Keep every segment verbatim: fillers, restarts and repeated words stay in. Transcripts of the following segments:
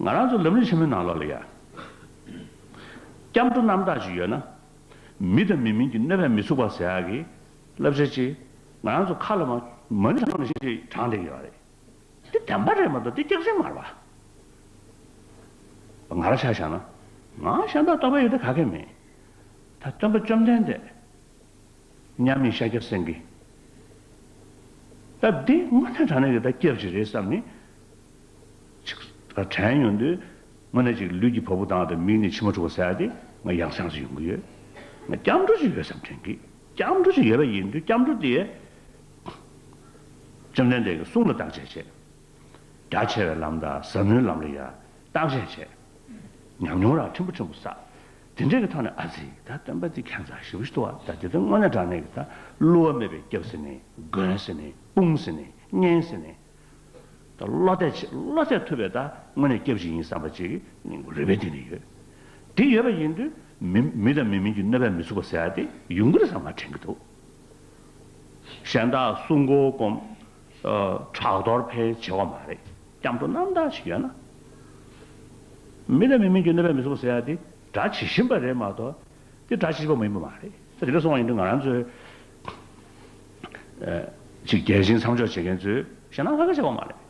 ང་རང་ཚོ་ལམ་རིམ་ཆེན་མོའི་ནང་ལོགས་ལ་ཡ། སྐྱབས་འགྲོ་རྣམ་དག་ཅིག་ཡོད་ན། མི་དང་མི་མིན་གྱི་གནོད་པས་མི་ཚུགས་པ་ཟེར་ཡག་གི་བསླབ་བྱ་ཅིག་ང་རང་ཚོ་ཁ་ལ་མ་མ་ཎི་བགྲང་ནས་ཅིག་བགྲང་བསྡད་ཀྱི་ཡོད་རེད། འདི་བདེན་པ་རེད་མ་གཏོགས་འདི་སྐྱག་རྫུན་མ་རེད་པ། ང་རང་ཆ་བཞག་ན། ང་གཞན་དག་རྟོགས་པ་ཡོད་དེ་ག་གེ་མེད། ད་སྟོན་པ་བཅོམ་ལྡན་འདས། མཉམ་ཉིད་ཤཱཀྱ་སེང་གེ། ད་འདི་དངོས་གནས་དྲང་གནས་ཀྱི་ད་སྐྱབས་ཅིག་རེད་བསམ་ནས། ཅིག་ད་དྲན་ཡོང་དུས། དངོས་གནས་ཅིག་ལུས་ཀྱི་བ་སྤུ་ལྡང་དང་མིག་ནས་མཆི་མ་འཁྲུག་པ་ཟེར་ཡ་དེ་ང་ཡང་སེང་ཅིག་ཡོང་གི་ཡོད། ང་སྐྱབས་འགྲོ་ཅིག་ཡོད་བསམ་དྲན་གི། སྐྱབས་འགྲོ་ཅིག་ཡོད་པ་ཡིན་དུས་སྐྱབས་འགྲོ་དེ། བཅོམ་ལྡན་འདས་ཀྱི་གསུང་ལ་བརྟག་དཔྱད་བྱས། རྒྱ་ཆེ་བའི་ལམ་དང་ཟབ་མོའི་ལམ་ལ་ཡང་བརྟག་དཔྱད་བྱས། ཉམས་མྱོང་རང་ཕྲན་བུ་ཕྲན་བུ་བསགས། དེ་འདྲའི་གི་ཐོག་ནས་ཨ་ཙི་ད་སྟོན་པ་འདི་ཁྱད་མཚར་ཞེ་པོ་ཞིག་འདུག་བ། ད་དེ་ལྟར་དངོས་གནས་དྲང་གནས་ཀྱི་ད་བསླུ་བ་མེད་པའི་སྐྱབས་ཟེར་ནས་མགོན་ཟེར་ནས་དཔུང་ཟེར་ནས་གཉེན་ཟེར་ནས། ད་བློ་གཏད་བྱེད་བློ་གཏད་ཐུབ་པའི་ད་དངོས་གནས་སྐྱབས་ཅིག་ཡིན་བསམ་པ་ཅིག་རུས་པའི་གཏིང་ནས་ཡོད། དེ་ཡོད་པ་ཡིན་དུས་མི་མི་དང་མི་མིན་གྱི་གནོད་པས་མི་ཚུགས་པ་ཟེར་ཡ་དེ་ཡོང་གི་རེད་བསམ་ང་དྲན་གྱི་འདུག་གཞན་དག་བསྲུང་འཁོར་བསྒོམ། ཨ། ཕྲག་དོག་འཕེལ་བྱེད་དགོས་མ་རེད། སྐྱབས་འགྲོ་རྣམ་དག་ཅིག་ཡོད་ན། མི་དང་མི་མིན་གྱི་གནོད་པས་མི་ཚུགས་པ་ཟེར་ཡ་དེ་སྒྲ་ཇི་བཞིན་པ་རེད་མ་གཏོགས་དེ་སྒྲ་ཇི་བཞིན་པ་མ་ཡིན་པ་མ་རེད། ད་དེ་འདྲ་སོང་བ་ཡིན་དུས་ང་རང་ཚོའི་ཨ། ཅིག་རྒྱལ་ཆེན་མཚམས་འཇོག་བྱེད་མཁན་ཚོས་ཞེད་སྣང་ག་གེ་བྱེད་དགོས་མ་རེད།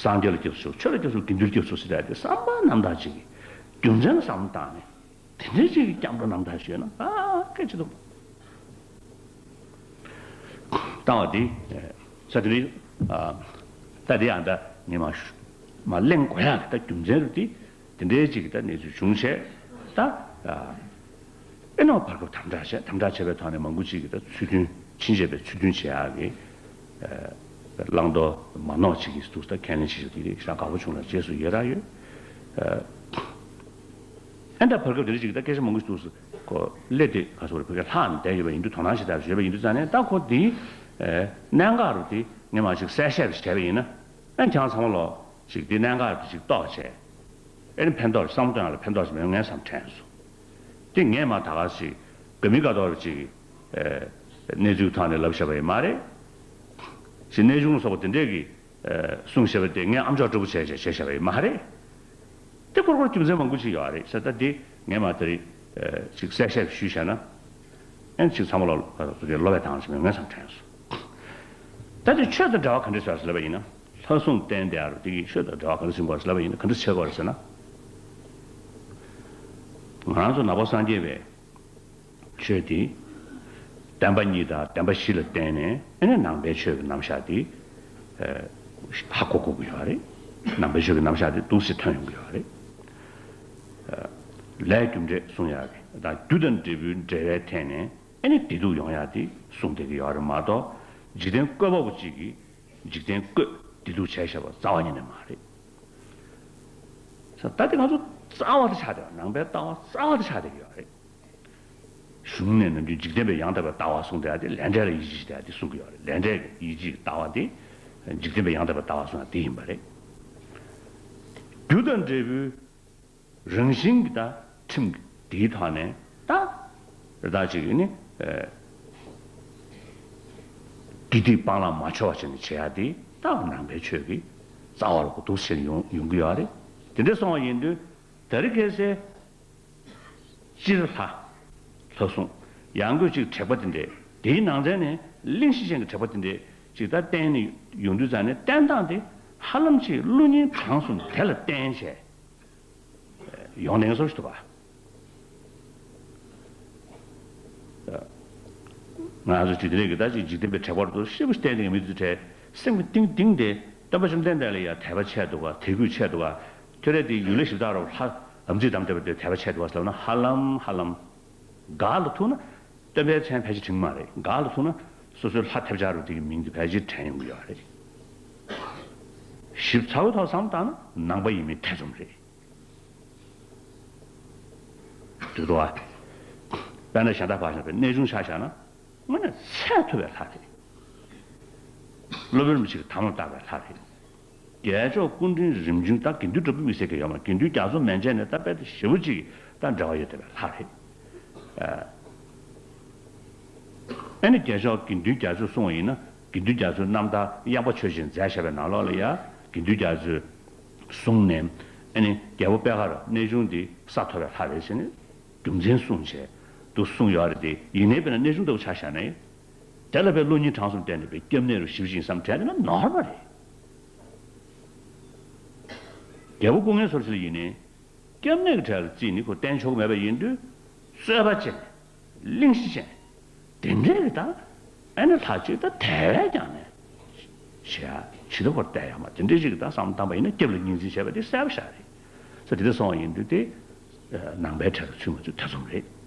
སངས་རྒྱས་ལ་སྐྱབས་སུ་མཆིའོ། ཆོས་ལ་སྐྱབས་སུ་མཆིའོ། དགེ་འདུན་ལ་སྐྱབས་སུ་མཆིའོ་ཟེར་ཡ་དེ་བསམ་པ་རྣམ་དག་ཅིག་གིས་རྒྱུ་མཚན་ལ་བསམ་བློ་བཏང་ནས། དེ་འདྲའི་ཅིག་གི་སྐྱབས་འགྲོ་རྣམ་དག་ཞུས་ན་ཨ་སྐད་ཆ་འདུག་བཏང་བ་དེ། ས་དེ་རིང་ཨ། ད་དེ་ཡང་ད་ངས་མ་ཞུ་མ་གླེང་དགོས་ཡག་གི་ད་རྒྱུ་མཚན་རུ་དེ་དེ་འདྲའི་ཅིག་གི་ད་གནས་ཚུལ་བྱུང་བྱས་ད་ཨ། ཨེ་ནོ་བར་སྐབས་དམ་དྲག་བྱས། དམ་དྲག་བྱས་པའི་ཐོག་ནས་མང་པོ་ཅིག་གི་ད་ཚུལ་མཐུན་ཕྱིན་ཆད་པའི་ཚུལ་མཐུན་བྱེད་ཡག་གི་ཨ། བླང་དོར་མ་ནོར་ཅིག་གི་འདུག་ད་ཁས་ལེན་བྱེད་ཆོག་དེ་རིགས་ཞེ་དྲག་དགའ་པོ་བྱུང་ལ་རྗེས་སུ་ཡི་རང་ཡོད། ཨ། ཨེ་འདྲ་བར་སྐབས་དེ་རིང་ཅིག་ད་སྐད་ཆ་མང་པོ་ཞིག་འདུག་སེ་ཁོ་སླེབས་ཏེ་ག་སོགས་རེ་བོད་སྐད་ལྷག་ནས་བསྡད་ཡོད་པ་ཡིན་དུས། དོ་སྣང་ཞིག་ད་ཡོད་པ་ཡིན་དུས་ཙང་ནས་ད་ཁོ་འདིའི་གནད་འགག་རུ་དེ་ངས་མར་ཅིག་གསལ་བཤད་རུ་བྱས་པ་ཡིན་ན། ཨེ་ཁྱེད་རང་ཚང་མ་ལོ་ཅིག་དེ་གནད་འགག་རུ་དེ་ཅིག་རྟོགས་བྱས། ཨེ་ནི་ཕན་ཐོགས་བསམ་བློ་གཏོང་ཡག་ལ་ཕན་ཐོགས་ཤིག་མེད་ངས་བསམ་དྲན་སོང་། དེ་ངས་མར་ད་ག་ཅིག་དགའ་མི་དགའ་མདོག་རུ་ཅིག་གནས་ཚུལ་ཐོག་ནས་ལབ་བཞག་པ་ཡིན་མ་རེད། ཅིག་གནས་ཆུང་སོགས་པ་དེ་འདྲས་ཀྱི་གསུངས་བཞག་པ་དེ་ངས་ཨམ་ཅོག་སྤྲོ་པོ་བྱས་བྱས་བྱས་བཞག་པ་ཡིན་མ་རེད། དེ་སྐོར་སྐོར་རྒྱུ་མཚན་མང་པོ་ཅིག་ཡོད་རེད་ཟེར། ད་དེ་ངས་མར་དེ་རིང་ཅིག་གསལ་བཤད་ཞུས་བཞག་ན། ཨེ་ཅིག་ཚང་མ་ལ་བློ་བས་བཏང་ཞིག་མེད་ངས་བསམ་དྲན་སོང་། ད་དེ་ཆོས་དང་འབྲེལ་བ་ག་འདྲས་ཡོད་ཟེར་ལབ་པ་ཡིན་ན། ལྷ་སྲུང་བསྟེན་བསྡད་ཡག་རུ་དེ་གིས་ཆོས་དང་འབྲེལ་བ་ག་འདྲས་ཡོང་གི་ཡོད་ཟེར་ལབ་པ་ཡིན་ན་ག་འདྲས་བྱེད་དགོས་རེད་ཟེར་ན། ང་རང་ཚོ་ནག་པོ་སངས་རྒྱས་པའི་ཆོས་དེ་བསྟན་པ་གཉིས་དང་བསྟན་པ་བཞི་ལ་བརྟེན་ནས། ཨེ་ནས་ནང་པའི་ཆོས་ཀྱི་རྣམ་གཞག་དེ་ཧ་གོ་དགོས་ཀྱི་ཡོད་རེད། ནང་པའི་ཆོས་ཀྱི་རྣམ་གཞག་དེ་འདུག་སེ་ཐོན་ཡོང་གི་ཡོད་རེད། ལས་རྒྱུ་འབྲས་གསུང་ཡག་གི་དང་རྒྱུ་དང་འབྲས་བུའི་འབྲེལ་བའི་ཐད་ནས་ཨེ་ནས་བདེ་སྡུག་ཡོང་ཡག་དེ་གསུང་བསྡད་ཀྱི་ཡོད་རེད་མ་གཏོགས། འཇིག་རྟེན་བཀོད་པ་པོ་གཅིག་གིས་འཇིག་རྟེན་བཀོད་བདེ་སྡུག་བྱས་བཞག་པ་རྩ་བ་ཉིད་ནས་མ་རེད། ད་དེ་ང་ཚོ་རྩ་བ་དེ་ཆགས་བསྡད་པ། ནང་པའི་ལྟ་བ་རྩ་བ་དེ་ཆགས་བསྡད་ཀྱི་ཡོད་རེད། གཞུང་ནས་ནམ་རྒྱུན་འཇིག་རྟེན་པའི་ཡང་དག་པའི་ལྟ་བ་གསུངས་བསྡད་ཡ་དེ་ལས་འབྲས་ལ་ཡིད་ཆེས་བྱེད་ཡ་དེ་གསུང་གི་ཡོད་རེད། ལས་འབྲས་ཀྱི་ཡིད་ཆེས་ཀྱི་ལྟ་བ་དེ་འཇིག་རྟེན་པའི་ཡང་དག་པའི་ལྟ་བ་གསུང་ཡ་དེ་ཡིན་པ་རེད། རྒྱུ་དང་འབྲས་བུའི་རང་བཞིན་གྱི་ད་ཁྲིམས་དེའི་ཐོག་ནས་ད་རེ་ད་ཅིག་ནི་དགེ་སྡིག་སྤང་བླང་མ་འཆོལ་བ་བྱས་ནས་བྱེད་ཡ་དེ་ད་ནང་པའི་ཆོས་ཀྱི་རྩ་བ་རུ་འདུག་སེ་ཡོང་ཡོང་གི་ཡོད་རེད། དེ་འདྲ་སོང་བ་ཡིན་དུས་ད་རེས་ཁ་སང་སྤྱིར་ལྷ། ལྷ་སྲུང་། ཡང་སྒོས་ཅིག་དྲེགས་པ་དེ་འདྲས། དེའི་ནང་ཚན་ནས་གླེང་གཞི་ཅན་གྱི་དྲེགས་པ་དེ་འདྲས་ཅིག་ད་བསྟན་ནས་ཡོང་དུས་ཙང་ནས་བསྟན་སྟངས་དེ་ཧ་ལམ་ཅིག་བསླུ་ཉེས་གྲངས་སུ་དེ་ལ་བརྟེན་བྱས་ཡོང་ནས་སོ་ཞིག་འདུག་ག་ང་ཚོ་ཅིག་དེ་འདྲས་ཀྱི་ད་ཅིག་འཇིག་རྟེན་པའི་དྲེགས་པ་རུ་ཤེས་པོ་བསྟན་ནས་མི་དུ་དྲེགས་སེམས་ཀྱི་གཏིང་གཏིང་དེ་སྟོན་པ་བཅོམ་ལྡན་འདས་ལ་ཡང་དད་པ་ཆེ་འདུག་ག་དད་གུས་ཆེ་འདུག་ག་ཁྱོད་རས་དེ་ཡུལ་ལས་ཞིབ་བཏགས་རོགས་ལྷ་ཨམ་ཙི་དམ་བསྡད་པ་དེ་དད་པ་ཆེ་འདུག་ག་ཟེར་ན་ཧ་ལམ་ཧ་ལམ། ག་ལ་ཐུག་ན། སྟོན་པའི་མཚན་ཕལ་ཆེར་དྲན་གྱི་མ་རེད། ག་ལ་ཐུག་ན་སོ་སོའི་ལྷ་ཐབས་ཆག་རུ་དེ་གི་མིང་དེ་ཕལ་ཆེར་དྲན་ཡོང་གི་ཡོད་རེད། ཞིབ་ཚགས་པོའི་ཐོག་བསམ་བཏང་ན་ནང་པ་ཡིན་མིན་ཐེ་ཚོམ་རེད། དུས་ཐོག་ཨ། དཔེར་ན་གཞན་དག་ཕར་བཞག་པའི་གནས་ཆུང་ཆ་བཞག་ན་དངོས་གནས་ཚད་མཐོ་བའི་ལྷ་རེད། སློབ་དཔོན་རིན་པོ་ཆེ་གི་དམ་ལ་བཏགས་པའི་ལྷ་རེད། རྒྱལ་མཆོག་སྐུ་ཕྲེང་རིམ་བྱོན་ད་དགེ་འདུན་གྲུབ་པའི་དམིགས་བསལ་གྱི་ཡོད་མ་རེད། དགེ་འདུན་རྒྱ་མཚོ་མན་ཆད་ནས་ད་དཔེ་དེ་ཞེ་པོ་ཅིག་ད་འབྲེལ་བ་ཡོད་བསྡད་པའི་ལྷ་རེད། ཨ་ནི་རྒྱལ་མཆོག་དགེ་འདུན་རྒྱ་མཚོས་གསུངས་པ་ཡིན་ན་དགེ་འདུན་རྒྱ་མཚོའི་རྣམ་ཐར་དབྱངས་པ་ཆོས་ཆེན་མཛད་བཞག་པའི་ནང་ལོགས་ལ་ཡ་དགེ་འདུན་རྒྱ་མཚོའི་ གསུངས་ནས། ཨ་ནི་རྒྱལ་པོ་པེ་ཧར་གནས་ཆུང་འདི་ས་མཐོ་བའི་ལྷ་རེད་ཟེར་ནས་རྒྱུ་མཚན་གསུངས་བྱས་འདུག་གསུངས་ཡོད་རེད་དེ། ཡིན་ནའི་དཔེར་ན་གནས་ཆུང་ལྟ་བུ་ཆ་བཞག་ན། དེ་ལ་དཔེ་བློ་སྙིང་བྲང་གསུམ་བསྟན་ནས་དཔེ་སྐྱབས་གནས་རུ་ཞིབ་ཅིང་བསམ་དྲན་ན་ནོར་བ་རེད། རྒྱལ་པོ་སྐུ་ངལ་གསོ་བྱེད་ཡིན་ནའི། སྐྱབས་གནས་ཀྱི་གྲལ་ལ་བརྩིས་ནས་ཁོ་བསྟན་ཆོག་མེད་པ་ཡིན་དུས། རྩོད་པ་བྱས་ནས། གླེང་གཞི་བྱས་ནས། དེ་འདྲའི་གི་ད། ཨ་ནི་ལྷ་ཅིག་ད་དལ་བས་ཀྱང་ནས། བྱེད་ཡ་ཇི་ལྟ་བར་བལྟ་ཡ་མ་དེ་འདྲའི་ཅིག་གི་ད་བསམ་བློ་བཏང་པ་ཡིན་ན་སྐྱབས་ལ་གཉིས་འཛིན་བྱས་པ་དེ་གསལ་པོ་ཞིག་རེད། ས་དེ་འདྲ་སོང་བ་ཡིན་དུས་དེ། ནང་པའི་གྲལ་ལ་ཚུད་མ་ཚུད་ཐེ་ཚོམ་རེད།